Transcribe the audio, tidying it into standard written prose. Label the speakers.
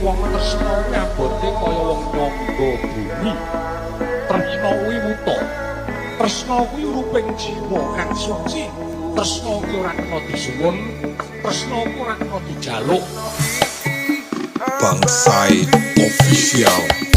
Speaker 1: Wong tresna kuwi abote kaya wong nyangga bumi. Tresna kuwi wuta. Tresna kuwi ruping jiwa kang suci. Tresna kuwi ora kena disuwun, tresna kuwi ora kena dijaluk.
Speaker 2: Bangsai Official.